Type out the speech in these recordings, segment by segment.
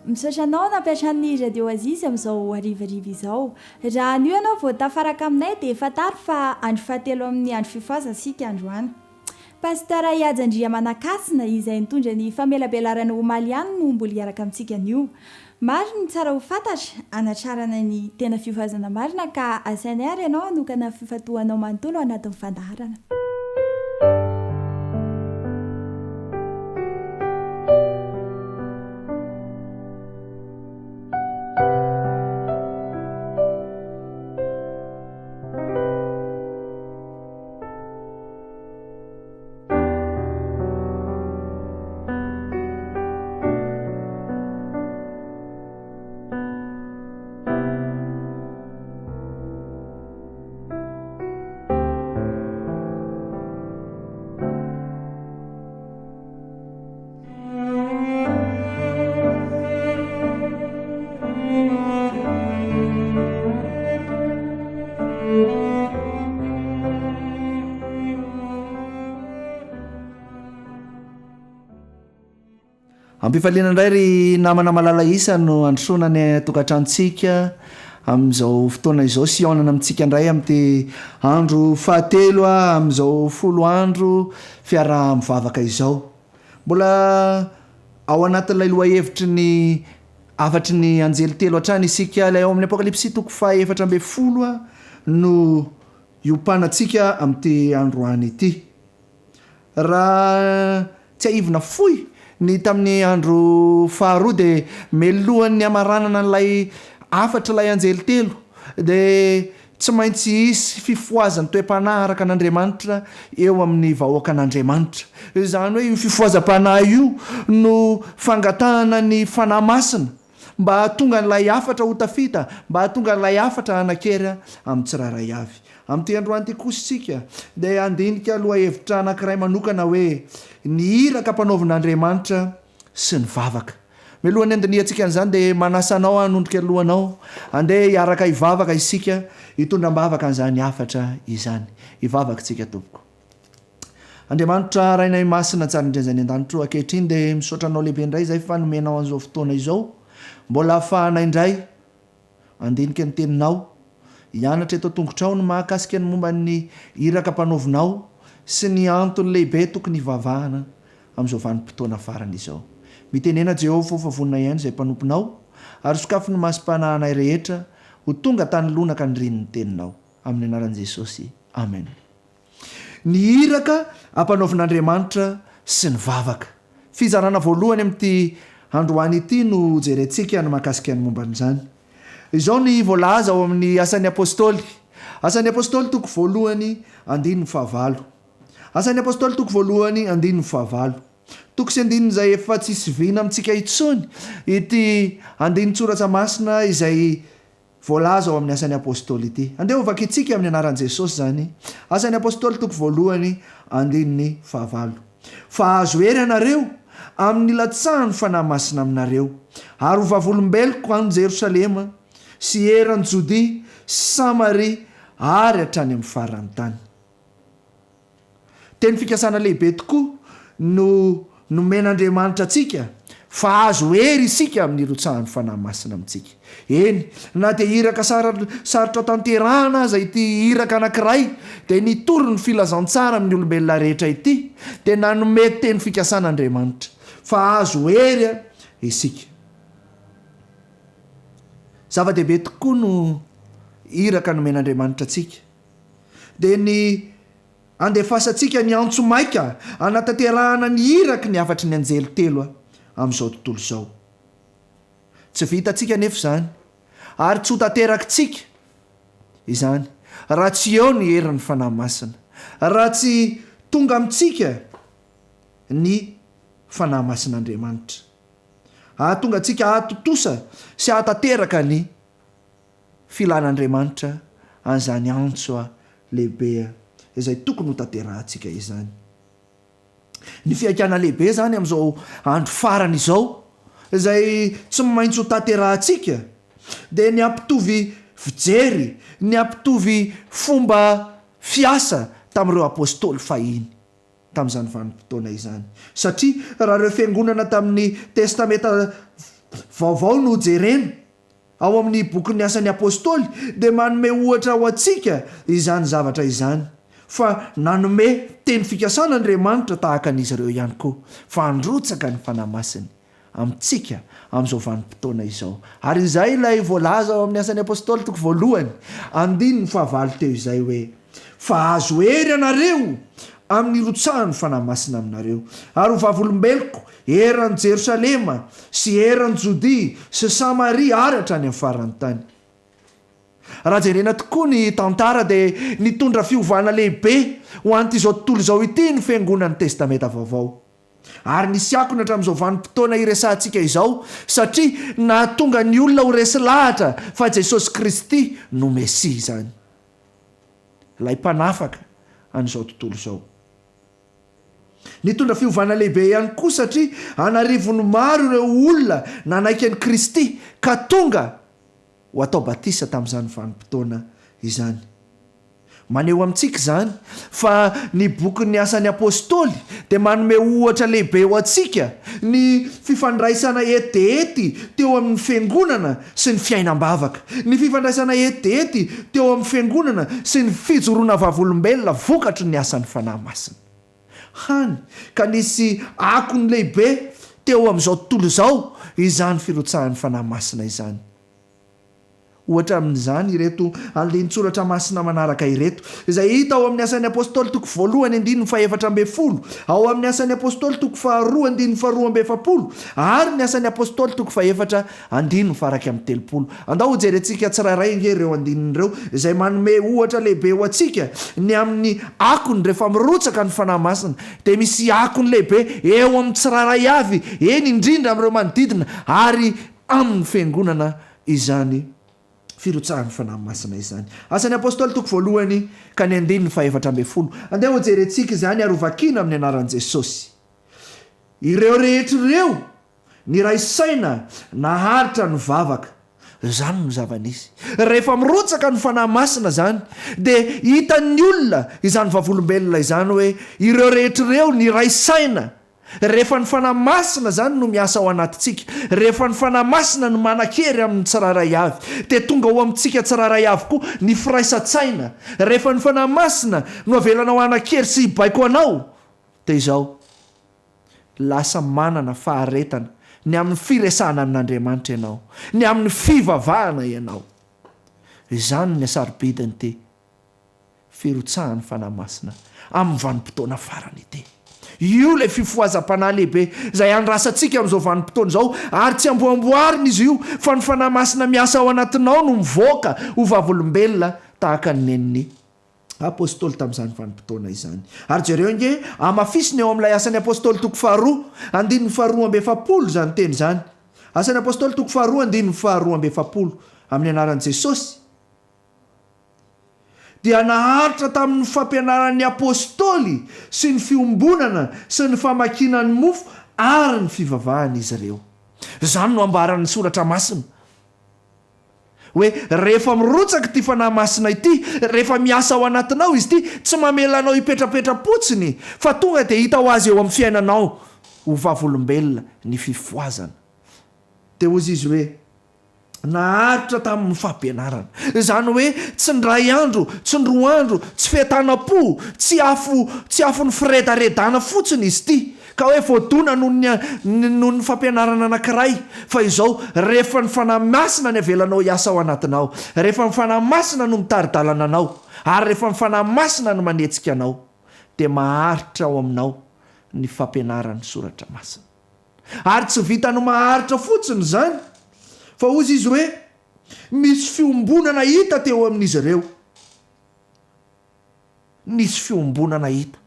Misaotra anao nampiantrano ny Radio Oasis amin'izao harivariva izao. Raha anio ianao vao tafaraka aminay dia fantaro fa andro fahatelo amin'ny andro fifohazana isika androany. Pasteur Ihaja Andriamanakasina izay nitondra ny famelabelarana omaly ihany no mbola hiaraka amintsika anio. Maro ny tsara ho fantatra hanatrarana ny tena fifohazana marina ka asainay ary ianao hanokana ny fifantohanao manontolo ao anatin'ny fandaharana. Ampifaliana indray ry namana malala isa no androsoana any an-tokantranontsika amin'izao fotoana izao sy hihaonana amintsika indray amin'ity andro fahatelo amin'izao folo andro fiaraha-mivavaka izao. Mbola ao anatin'ilay lohahevitry ny hafatry ny anjely telo hatrany isika, ilay ao amin'ny Apokalypsy toko faha 14 no hiompanantsika amin'ity androany ity. Raha tsiahivina fohy ny tamin'ny andro faharoa dia melohan'ny hamaranana an'ilay hafatr'ilay anjely telo dia tsy maintsy hisy fifohazan'ny toe-panahy araka an'Andriamanitra eo amin'ny vahoakan'Andriamanitra. Izany hoe io fifohazam-panahy io no fangatahana ny Fanahy Masina mba hahatonga an'ilay hafatra ho tafita, mba hahatonga an'ilay hafatra hanan-kery amin'ny tsirairay avy. Amin'ity androany ity kosa isika dia handinika lohahevitra anankiray manokana hoe ny iraka ampanaovin'Andriamanitra sy ny vavaka. Mialohan'ny handinihantsika an'izany dia manasa anao hanondrika ny lohanao, andeha hiaraka hivavaka isika, hitondra am-bavaka an'izany hafatra izany. Hivavaka isika tompoko. Andriamanitra Rainay Masina tsara indrindra izay any an-danitra o, ankehitriny dia misaotra Anao lehibe indray izay fa nomenao an'izao fotoana izao, mbola ahafahanay indray handinika ny Teninao, hianatra eto an-tongotrao ny mahakasika ny momba ny iraka ampanaovinao sy ny antony lehibe tokony hivavahana amin'izao vanim-potoana farany izao. Mitenena Jehovah fa vonona hihaino izay mpanomponao, ary sokafy ny masom-panahinay rehetra ho tonga tany lonaka ny rinin'ny Teninao. Amin'ny anaran'i Jesosy. Amen. Ny iraka ampanaovin'Andriamanitra sy ny vavaka. Fizarana voalohany amin'ity androany ity no hojerentsika ny mahakasika ny momba an'izany. Izao ny voalaza ao amin'ny Asan'ny Apostoly, Asan'ny Apostoly toko voalohany andininy fahavalo. Asan'ny Apostoly toko voalohany andininy fahavalo. Toko sy andininy izay efa tsy hisoviana amintsika intsony ity andinin-tsoratra masina izay voalaza ao amin'ny Asan'ny Apostoly ity. Andeha hovakintsika amin'ny anaran'i Jesosy izany, Asan'ny Apostoly toko voalohany andininy fahavalo. Fa hahazo hery ianareo amin'ny nilatsahan'ny Fanahy Masina aminareo, ary ho vavolombeloko any Jerosalema sy eran'i Jodia sy Samaria ary hatrany amin'ny faran'ny tany. Teny fikasana lehibe tokoa no nomen'Andriamanitra antsika fa azo hery isika amin'ny hirotsahan'ny Fanahy Masina amintsika. Eny, na dia iraka sarotra tanterahana aza ity iraka anankiray dia nitory ny filazantsara amin'ny olombelona rehetra ity, dia nanome teny fikasana Andriamanitra fa azo hery isika. Zava-dehibe tokoa no iraka nomen'Andriamanitra antsika. Dia ny andefasantsika ny antso maika hanatanterahana ny iraky ny hafatry ny anjely telo amin'izao tontolo izao. Tsy vitantsika anefa izany, ary tsy ho tanterakitsika izany, raha tsy eo ny herin'ny Fanahy Masina, raha tsy tonga amintsika ny Fanahy Masin'Andriamanitra. Hahatonga antsika hahatontosa sy hahatanteraka ny filan'Andriamanitra an'izany antso lehibe izay tokony hotanterahantsika izany. Ny fihaikana lehibe izany amin'izao andro farany izao, izay tsy maintsy hotanterahantsika, dia ny hampitovy fijery, ny hampitovy fomba fiasa tamin'ireo apostoly fahiny. tamin'izany vanim-potoana izany. Satria raha ireo fiangonana tamin'ny Testamenta. Vaovao no jerena ao amin'ny bokin'ny Asan'ny Apostoly dia manome ohatra ho antsika izany zavatra izany fa nanome teny fikasana Andriamanitra tahaka an'izy ireo ihany koa fa handrotsaka ny Fanahy Masiny amintsika amin'izao vanim-potoana izao. Ary izay ilay voalaza ao amin'ny Asan'ny Apostoly toko voalohany andininy fahavalo teo izay hoe, Fa hahazo hery ianareo amin'ny hirotsahan'ny Fanahy Masina aminareo, ary ho vavolombeloko eran'i Jerosalema sy eran'i Jodia sy Samaria ary hatrany amin'ny faran'ny tany. Raha jerena tokoa ny tantara dia nitondra fiovana lehibe ho an'ity izao tontolo izao ity ny Fiangonan'ny Testamenta Vaovao. Ary nisy akony hatramin'izao vanim-potoana iresahantsika izao satria nahatonga ny olona ho resy lahatra fa Jesosy Kristy no Mesia izany. Ilay Mpanafaka an'izao tontolo izao. Nitondra fiovana lehibe ihany koa satria an'arivony maro ireo olona nanaiky an'i Kristy ka tonga ho atao batisa tamin'izany vanim-potoana izany. Maneho amintsika izany fa ny bokin'ny Asan'ny Apostoly dia manome ohatra lehibe ho antsika ny fifandraisana ety dia ety teo amin'ny Fiangonana sy ny fiainam-bavaka, ny fifandraisana ety dia ety teo amin'ny Fiangonana sy ny fijoroana vavolombelona vokatry ny asan'ny Fanahy Masina. Hany ka nisy akony lehibe teo amin'izao tontolo izao izany firotsahan'ny Fanahy Masina izany. Ohatra amin'izany ireto andinin-tsoratra masina manaraka ireto, izay hita ao amin'ny Asan'ny Apostoly toko voalohany andininy fahefatra ambin'ny folo, ao amin'ny Asan'ny Apostoly toko faharoa andininy faharoa amby efapolo, ary ny Asan'ny Apostoly toko fahefatra andininy faha-31. Andao hojerentsika tsirairay ange ireo andininy ireo, izay manome ohatra lehibe ho antsika ny amin'ny akony rehefa mirotsaka ny Fanahy Masina, dia misy akony lehibe eo amin'ny tsirairay avy, eny indrindra amin'ireo manodidina, ary amin'ny Fiangonana izany firotsahan'ny Fanahy Masina izany. Asan'ny Apostoly toko voalohany ka ny andininy fahefatra ambin'ny folo. Andeha hojerentsika izany ary hovakiana amin'ny anaran'i Jesosy. Ireo rehetra ireo niray saina naharitra nivavaka. Izany no zava-nisy. Rehefa mirotsaka ny Fanahy Masina izany dia hitan'ny olona izany vavolombelona izany hoe ireo rehetra ireo niray saina Rehefa ny Fanahy Masina izany no miasa ao anatintsika, rehefa ny Fanahy Masina no manan-kery amin'ny tsirairay avy, dia tonga ao amintsika tsirairay avy koa ny firaisan-tsaina. Rehefa ny Fanahy Masina no avelanao hanan-kery sy hibaiko anao, dia izao, lasa manana faharetana ny amin'ny firesahana amin'Andriamanitra ianao, ny amin'ny fivavahana ianao. Izany ny hasarobidin'ity. Firotsahan'ny Fanahy Masina amin'ny vanim-potoana farany ity. Io ilay fifohazam-panahy lehibe izay andrasantsika amin'izao vanim-potoana izao, ary tsy amboamboarina izy io, fa ny Fanahy Masina miasa ao anatinao no mivoaka ho vavolombelona tahaka ny nen'ny Apostoly tamin'izany vanim-potoana izany. Ary jereo ange, hamafisiny ao amin'ilay Asan'ny Apostoly toko faharoa, andininy faharoa amby efapolo izany teny izany. Asan'ny Apostoly toko faharoa, andininy faharoa amby efapolo, amin'ny anaran'i Jesosy. dia naharitra tamin'ny fampianaran'ny Apostoly sy ny fiombonana sy ny famakiana ny mofo ary ny fivavahana izy ireo. Izany no ambaran'ny Soratra Masina, hoe rehefa mirotsaka ity Fanahy Masina ity, rehefa miasa ao anatinao Izy ity, tsy mamela anao hipetrapetra-potsiny, fa tonga dia hita ho azy eo amin'ny fiainanao ho vavolombelona ny fifohazana. Dia hozy izy hoe. Naharitra tamin'ny fampianarana. Izany hoe tsy ny iray andro, tsy ny roa andro, tsy fientanam-po, tsy afo, tsy afon'ny firedaredana fotsiny izy ity, ka hoe voadona noho ny, noho ny fampianarana anankiray, fa izao, rehefa ny Fanahy Masina ny avelanao hiasa ao anatinao, rehefa ny Fanahy Masina no mitari-dalana anao, ary rehefa ny Fanahy Masina no manetsika anao, dia maharitra ao aminao ny fampianaran'ny Soratra Masina. Ary tsy vitan'ny maharitra fotsiny izany, fa hozy izy hoe, Misy fiombonana hita teo amin'izy ireo. Nisy fiombonana hita.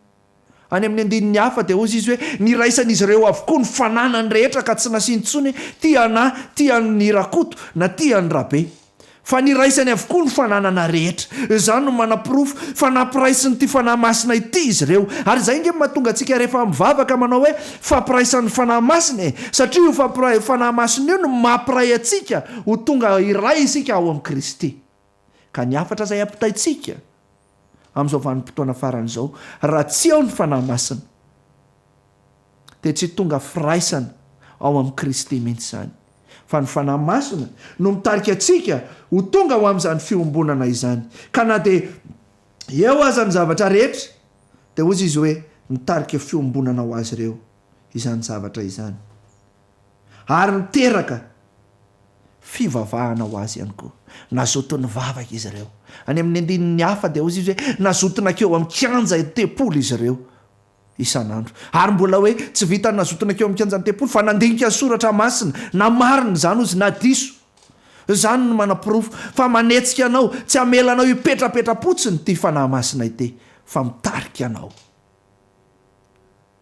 Any amin'ny andininy hafa dia hozy izy hoe, Niraisan'izy ireo avokoa ny fananany rehetra ka tsy nasiany intsony hoe tia anà, tia an'i Rakoto na tia an'i Rabe. Fa niraisany avokoa ny fananana rehetra. Izany no manaporofo fa nampiraisin'ity Fanahy Masina ity izy ireo. Ary izay ange no mahatonga antsika rehefa mivavaka manao hoe fampiraisan'ny Fanahy Masina e! Satria io fampiray Fanahy Masina io no mampiray antsika ho tonga iray isika ao amin'i Kristy. Ka ny hafatra izay ampitaintsika amin'izao vanim-potoana farany izao, raha tsy ao ny Fanahy Masina, dia tsy tonga firaisana ao amin'i Kristy mihitsy izany. Fa ny Fanahy Masina no mitarika antsika ho tonga ho amin'izany fiombonana izany. Ka na dia eo aza ny zavatra rehetra, dia hozy izy hoe, mitarika fiombonana ho azy ireo izany zavatra izany. Ary niteraka fivavahana ho azy ihany koa. Nazoto nivavaka izy ireo. Any amin'ny andininy hafa dia hozy izy hoe, nazoto nankeo amin'ny kianja tempoly izy ireo isan'andro. Ary mbola hoe tsy vitan'ny nazoto nankeo amin'ny kianjan'ny tempoly fa nandinika ny soratra masina, na marina izany hozy na diso. Izany no manaporofo fa manetsika anao, tsy hamela anao hipetrapetra-potsiny ity Fanahy Masina ity fa mitarika anao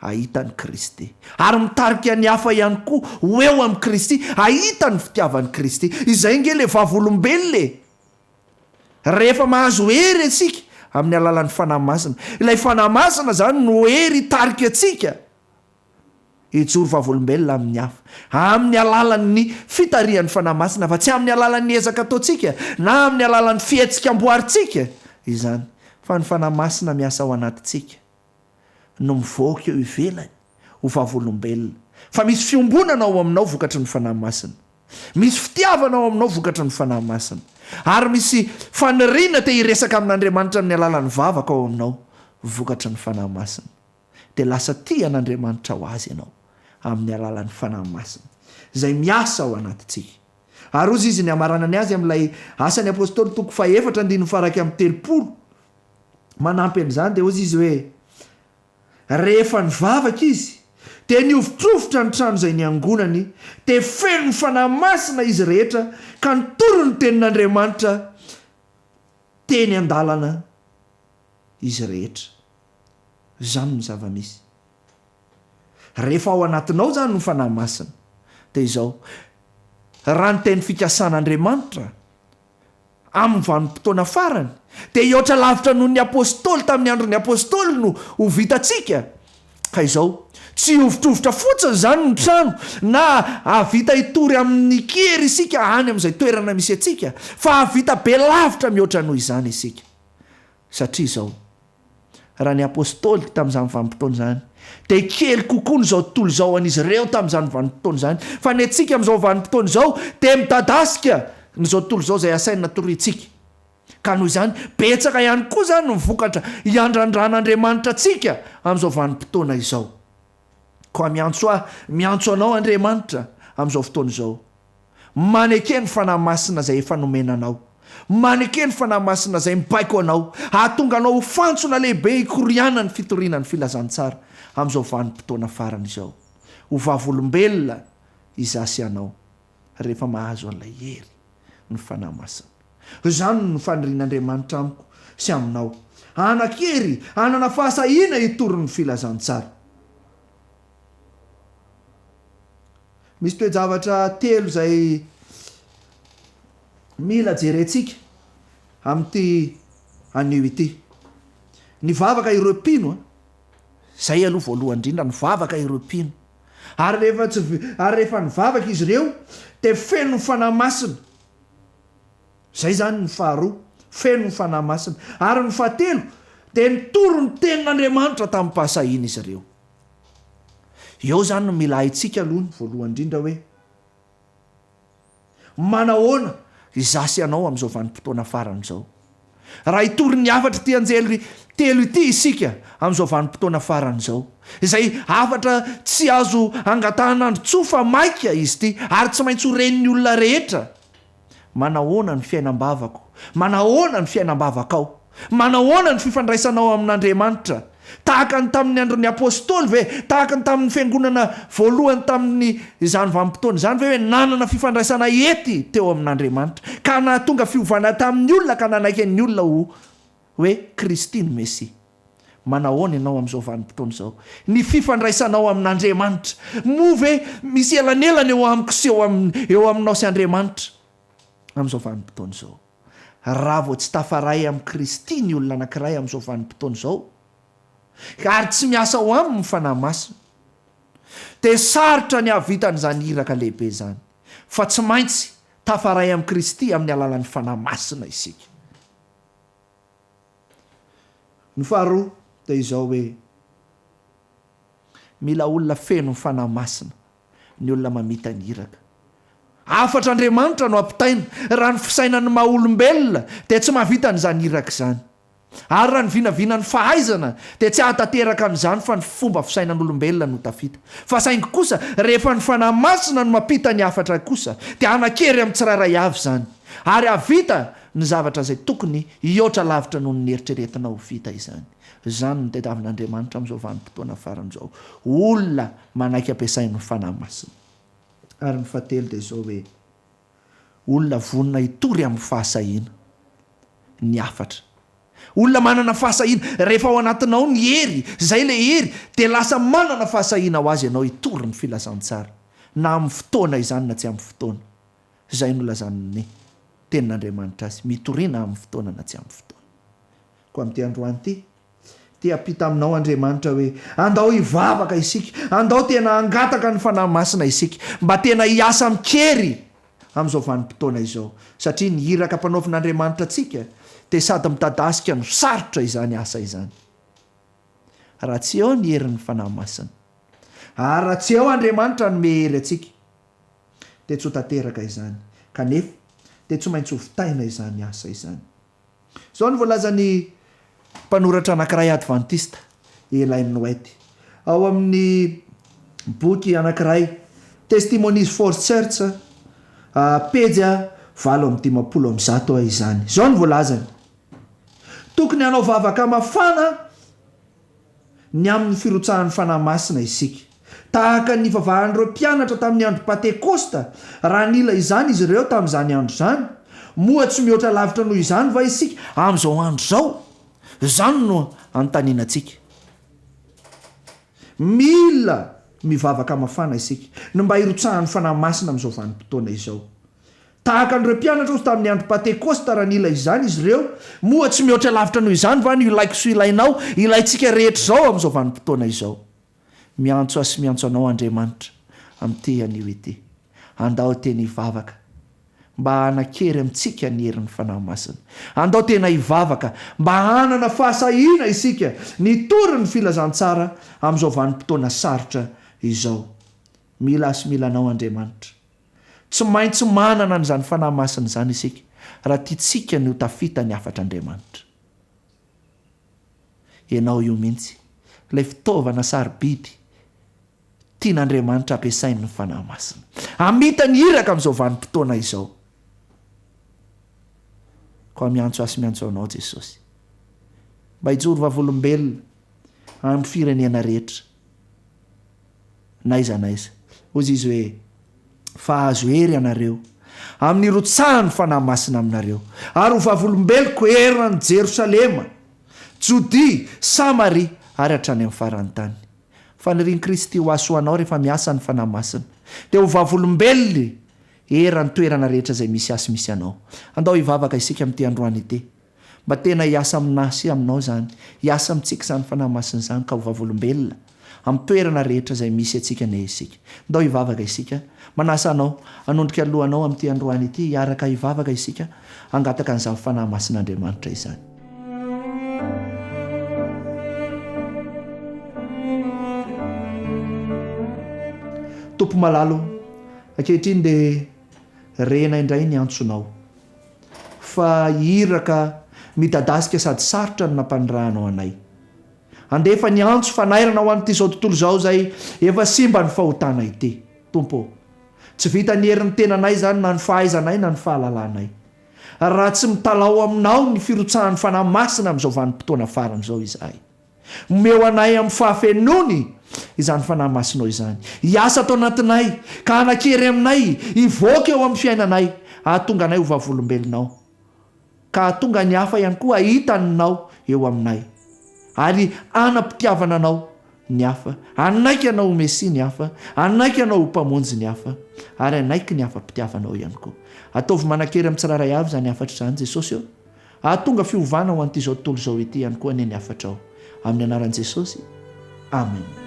hahita an'i Kristy. Ary mitarika ny hafa ihany koa ho eo amin'i Kristy, hahita ny fitiavan'i Kristy. Izay ange ilay vavolombelona e! Rehefa mahazo hery isika amin'ny alalan'ny Fanahy Masina. Ilay Fanahy Masina izany no hery hitarika antsika hijoro vavolombelona amin'ny hafa. Amin'ny alalan'ny fitarihan'ny Fanahy Masina fa tsy amin'ny alalan'ny ezaka ataontsika na amin'ny alalan'ny fihetsika amboarintsika izany fa ny Fanahy Masina miasa ao anatintsika no mivoaka eo ivelany ho vavolombelona fa misy fiombonana ao aminao vokatry ny Fanahy Masina. Misy fitiavana ao aminao vokatry ny Fanahy Masina. Ary misy faniriana te hiresaka amin'Andriamanitra amin'ny alalan'ny vavaka ao aminao vokatry ny Fanahy Masina. Dia lasa tia an'Andriamanitra ho azy ianao amin'ny alalan'ny Fanahy Masina izay miasa ao anatintsika. Ary hozy izy ny hamaranany azy amin'ilay Asan'ny Apostoly toko fahefatra andininy faha-31. Manampy an'izany dia hozy izy hoe, Rehefa nivavaka izy, dia nihovitrovitra ny trano izay niangonany, dia feno ny Fanahy Masina izy rehetra ka nitory ny tenin'Andriamanitra teny an-dalana izy rehetra. Izany no zava-misy. Rehefa ao anatinao izany ny Fanahy Masina, dia izao, raha ny teny fikasan'Andriamanitra, Amin'ny vanim-potoana farany, dia hihoatra lavitra noho ny Apostoly tamin'ny andron'ny Apostoly no ho vitantsika. Ka izao, tsy hihovitrovitra fotsiny izany ny trano, na hahavita hitory amin'ny kery isika any amin'izay toerana misy antsika, fa hahavita be lavitra mihoatra noho izany isika. Satria izao, raha ny Apostoly tamin'izany vanim-potoana izany, dia kely kokoa ny izao tontolo izao an'izy ireo tamin'izany vanim-potoana izany, fa ny antsika amin'izao vanim-potoana izao dia midadasika ny izao tontolo izao izay asaina toriantsika. Ka noho izany, betsaka ihany koa izany ny vokatra hiandrandran'Andriamanitra antsika amin'izao vanim-potoana izao. Koa miantso ahy, miantso anao Andriamanitra amin'izao fotoana izao. Maneke ny Fanahy Masina izay efa nomena anao. Maneke ny Fanahy Masina izay mibaiko anao, hahatonga anao ho fantsona lehibe hikoriana ny fitoriana ny filazantsara amin'izao vanim-potoana farany izao. Ho vavolombelona izaho sy ianao rehefa mahazo an'ilay hery ny Fanahy Masina. Izany no fanirian'Andriamanitra amiko sy aminao. Hanan-kery, hanana fahasahiana hitory ny filazantsara. Misy toe-javatra telo izay mila jerentsika amin'ity anio ity. Nivavaka ireo mpino, izay aloha voalohany indrindra, nivavaka ireo mpino. Ary rehefa tsy ary rehefa nivavaka izy ireo dia feno ny Fanahy Masina. Izay izany ny faharoa, feno ny Fanahy Masina. Ary ny fahatelo dia nitory ny tenin'Andriamanitra tamim-pahasahiana izy ireo. Eo izany no mila haintsika aloha ny voalohany indrindra hoe, manahoana izaho sy ianao amin'izao vanim-potoana farany izao? Raha hitory ny hafatr'ity anjely telo ity isika amin'izao vanim-potoana farany izao, izay hafatra tsy azo angatahan'andro-tsoa fa maika izy ity ary tsy maintsy ho ren'ny olona rehetra, Manahoana ny fiainam-bavako? Manahoana ny fiainam-bavakao? Manahoana ny fifandraisanao amin'Andriamanitra? Tahaka ny tamin'ny andron'ny Apostoly ve? Tahaka ny tamin'ny Fiangonana voalohany tamin'ny izany vanim-potoana izany ve hoe nanana fifandraisana ety teo amin'Andriamanitra ka nahatonga fiovana tamin'ny olona ka nanaiky ny olona ho hoe Kristy no Mesia? Manahoana ianao amin'izao vanim-potoana izao? Ny fifandraisanao amin'Andriamanitra. Moa ve misy elanelana eo amiko sy eo amin'ny, eo aminao sy Andriamanitra amin'izao vanim-potoana izao? Raha vao tsy tafaray amin'i Kristy ny olona anankiray amin'izao vanim-potoana izao, ary tsy miasa ao aminy ny Fanahy Masina, dia sarotra ny hahavitana izany iraka lehibe izany. Fa tsy maintsy tafaray amin'i Kristy amin'ny alalan'ny Fanahy Masina isika. Ny faharoa dia izao hoe, mila olona feno ny Fanahy Masina ny olona mamita ny iraka. Hafatr'Andriamanitra no ampitaina. Raha ny fisainan'ny maha olombelona dia tsy mahavita an'izany iraka izany. Ary raha ny vinavinan'ny fahaizana dia tsy hahatanteraka an'izany fa ny fomba fisainan'olombelona no tafita. Fa saingy kosa rehefa ny Fanahy Masina no mampita ny hafatra kosa dia hanan-kery amin'ny tsirairay avy izany. Ary hahavita ny zavatra izay tokony hihoatra lavitra noho ny neritreretina ho vita izany. Izany no tadiavin'Andriamanitra amin'izao vanim-potoana farany izao. Olona manaiky ampiasain'ny Fanahy Masina. Ary ny fahatelo dia izao hoe, olona vonona hitory amin'ny fahasahiana ny hafatra. Olona manana fahasahiana, rehefa ao anatinao ny hery, izay ilay hery, dia lasa manana fahasahiana ho azy ianao hitory ny filazantsara, na amin'ny fotoana izany na tsy amin'ny fotoana. Izay no lazan'ny Tenin'Andriamanitra azy, mitoria na amin'ny fotoana na tsy amin'ny fotoana. Koa amin'ity androany ity, Te hampita aminao Andriamanitra hoe, andao hivavaka isika, andao tena hangataka ny Fanahy Masina isika, mba tena hiasa amin-kery amin'izao vanim-potoana izao, satria ny iraka ampanaovin'Andriamanitra antsika dia sady midadasika no sarotra izany asa izany. Raha tsy eo ny herin'ny Fanahy Masina, ary raha tsy eo Andriamanitra hanome hery antsika, dia tsy ho tanteraka izany, kanefa dia tsy maintsy ho vitaina izany asa izany. Izao no voalazan'ny mpanoratra anankiray advantista, Elaine White, ao amin'ny boky anankiray, Testimonies for Church, pejy 158 izany. Izao no voalazany, Tokony hanao vavaka mafana ny amin'ny firotsahan'ny Fanahy Masina isika. Tahaka ny nivavahan'ireo mpianatra tamin'ny andro Patekosta, raha nila izany izy ireo tamin'izany andro izany, moa tsy mihoatra lavitra noho izany va isika amin'izao andro izao? Izany no anontaniana antsika. Mila mivavaka mafana isika ny mba hirotsahan'ny Fanahy Masina amin'izao vanim-potoana izao. Tahaka an'ireo mpianatra hozy tamin'ny andro Patekosta raha nila izany izy ireo, moa tsy mihoatra lavitra noho izany va ny ilaiko sy ilainao, ilaintsika rehetra izao amin'izao vanim-potoana izao? Miantso ahy sy miantso anao Andriamanitra amin'ity anio ity. Andao tena hivavaka mba hanan-kery amintsika ny herin'ny Fanahy Masina. Andao tena hivavaka mba hanana fahasahiana isika ny hitory ny filazantsara amin'izao vanim-potoana sarotra izao. Mila ahy sy mila anao Andriamanitra. Tsy maintsy manana an'izany Fanahy Masina izany isika raha tiantsika ny ho tafita ny hafatr'Andriamanitra. Ianao io mihitsy, ilay fitaovana sarobidy tian'Andriamanitra ampiasain'ny Fanahy Masina. Hamita ny iraka amin'izao vanim-potoana izao. Koa miantso ahy sy miantso anao Jesosy mba hijoro vavolombelona amin'ny firenena rehetra. N'aiza n'aiza. Hoy Izy hoe, Fa hahazo hery ianareo, amin'ny hirotsahan'ny Fanahy Masina aminareo, ary ho vavolombeloko eran'i Jerosalema, Jodia, Samaria, ary hatrany amin'ny faran'ny tany. Fanirian'i Kristy ho ahy sy ho anao rehefa miasa ny Fanahy Masina, dia ho vavolombelony eran'ny toerana rehetra izay misy ahy sy misy anao. Andao hivavaka isika amin'ity androany ity. Mba tena hiasa aminà sy aminao izany, hiasa amintsika izany Fanahy Masina izany ka ho vavolombelona amin'ny toerana rehetra izay misy antsika anie isika. Ndao hivavaka isika. Manasa anao hanondrika lohanao amin'ity androany ity hiaraka hivavaka isika hangataka an'izany Fanahy Masin'Andriamanitra izany. Tompo malala o, ankehitriny dia renay indray ny antsonao. Fa iraka midadasika sady sarotra no nampanirahanao anay. Handefa ny antso fanairana ho an'ity izao tontolo izao izay efa simba ny fahotana ity. Tompo ô, tsy vitan'ny herin'ny tenanay izany na ny fahaizanay na ny fahalalanay. Raha tsy mitalaho aminao ny firotsahan'ny Fanahy Masina amin'izao vanim-potoana farany izao izahay. Omeo anay amin'ny fahafenoany izany Fanahy Masinao izany, hiasa ato anatinay, ka hanan-kery aminay, hivoaka eo amin'ny fiainanay, hahatonga anay ho vavolombelonao, ka hahatonga ny hafa ihany koa hahita Anao eo aminay, ary hanam-pitiavana Anao ny hafa, hanaiky Anao ho Mesia ny hafa, hanaiky Anao ho Mpamonjy ny hafa, ary hanaiky ny hafa-pitiavanao ihany koa. Ataovy manan-kery amin'ny tsirairay avy izany hafatra izany, Jesosy ô. Hahatonga fiovana ho an'ity izao tontolo izao ity ihany koa anie ny hafatrao. Amin'ny anaran'i Jesosy. Amen.